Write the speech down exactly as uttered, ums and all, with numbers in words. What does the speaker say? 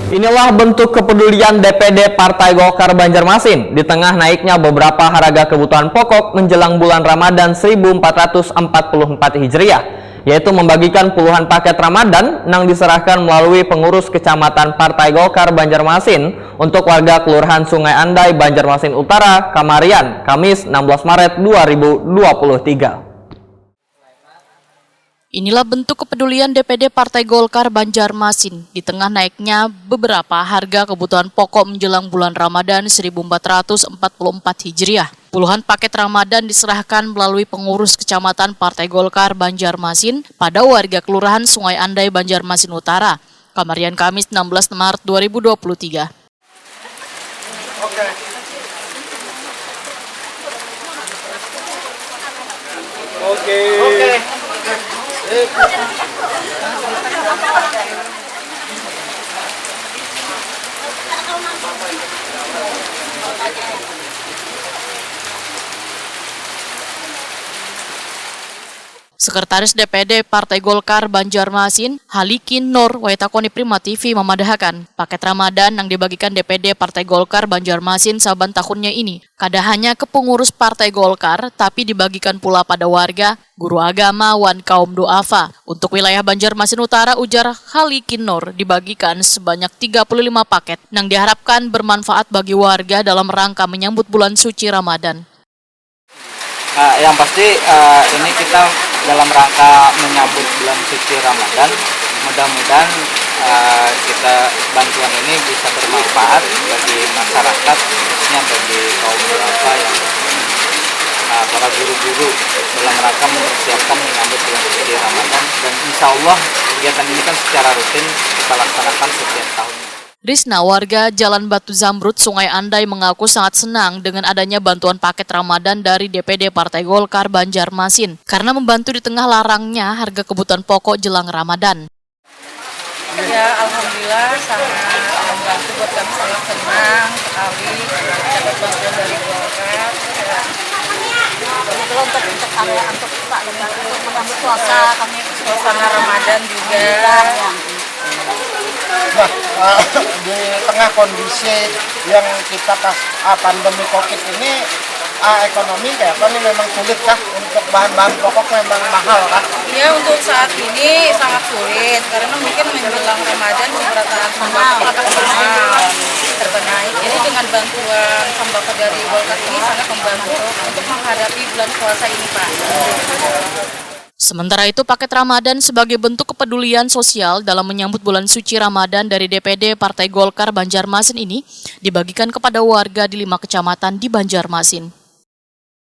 Inilah bentuk kepedulian D P D Partai Golkar Banjarmasin di tengah naiknya beberapa harga kebutuhan pokok menjelang bulan Ramadan seribu empat ratus empat puluh empat Hijriah, yaitu membagikan puluhan paket Ramadan yang diserahkan melalui pengurus kecamatan Partai Golkar Banjarmasin untuk warga Kelurahan Sungai Andai, Banjarmasin Utara, kamarian, Kamis enam belas Maret dua ribu dua puluh tiga. Inilah bentuk kepedulian D P D Partai Golkar Banjarmasin di tengah naiknya beberapa harga kebutuhan pokok menjelang bulan Ramadan seribu empat ratus empat puluh empat Hijriah. Puluhan paket Ramadan diserahkan melalui pengurus kecamatan Partai Golkar Banjarmasin pada warga Kelurahan Sungai Andai, Banjarmasin Utara, kamarian Kamis enam belas Maret dua ribu dua puluh tiga. Oke. Oke. Oke. Sekretaris D P D Partai Golkar Banjarmasin, Halikin Nur, waitakoni Prima T V mamadahakan, paket Ramadan nang dibagikan D P D Partai Golkar Banjarmasin saban tahunnya ini kada hanya ke pengurus Partai Golkar, tapi dibagikan pula pada warga, guru agama, wan kaum duafa. Untuk wilayah Banjarmasin Utara, ujar Halikin Nur, dibagikan sebanyak tiga puluh lima paket nang diharapkan bermanfaat bagi warga dalam rangka menyambut bulan suci Ramadan. Uh, yang pasti uh, ini kita dalam rangka menyambut bulan suci Ramadan, mudah-mudahan uh, kita bantuan ini bisa bermanfaat bagi masyarakat, khususnya bagi kaum duafa yang uh, para guru-guru dalam rangka mempersiapkan menyambut bulan suci Ramadan, dan insya Allah kegiatan ini kan secara rutin kita laksanakan setiap tahun. Risna, warga Jalan Batu Zamrud, Sungai Andai, mengaku sangat senang dengan adanya bantuan paket Ramadan dari D P D Partai Golkar Banjarmasin karena membantu di tengah larangnya harga kebutuhan pokok jelang Ramadan. Ya, alhamdulillah sangat membantu buat kami, sangat senang sekali dapat bantuan dari Golkar. Betul untuk untuk area untuk Pak Lebaran, untuk menyambut puasa kami, suasana Ramadan juga. Nah, uh, di tengah kondisi yang kita pas uh, pandemi covid ini, uh, ekonomi kayak apa nih, memang sulit kah untuk bahan-bahan pokok, memang mahal kah? Iya, untuk saat ini sangat sulit karena mungkin menjelang Ramadan keberadaan sembako akan mahal, harga naik. Jadi dengan bantuan sembako dari Golkar ini sangat membantu untuk menghadapi bulan puasa ini, Pak. Sementara itu, paket Ramadan sebagai bentuk kepedulian sosial dalam menyambut bulan suci Ramadan dari D P D Partai Golkar Banjarmasin ini dibagikan kepada warga di lima kecamatan di Banjarmasin.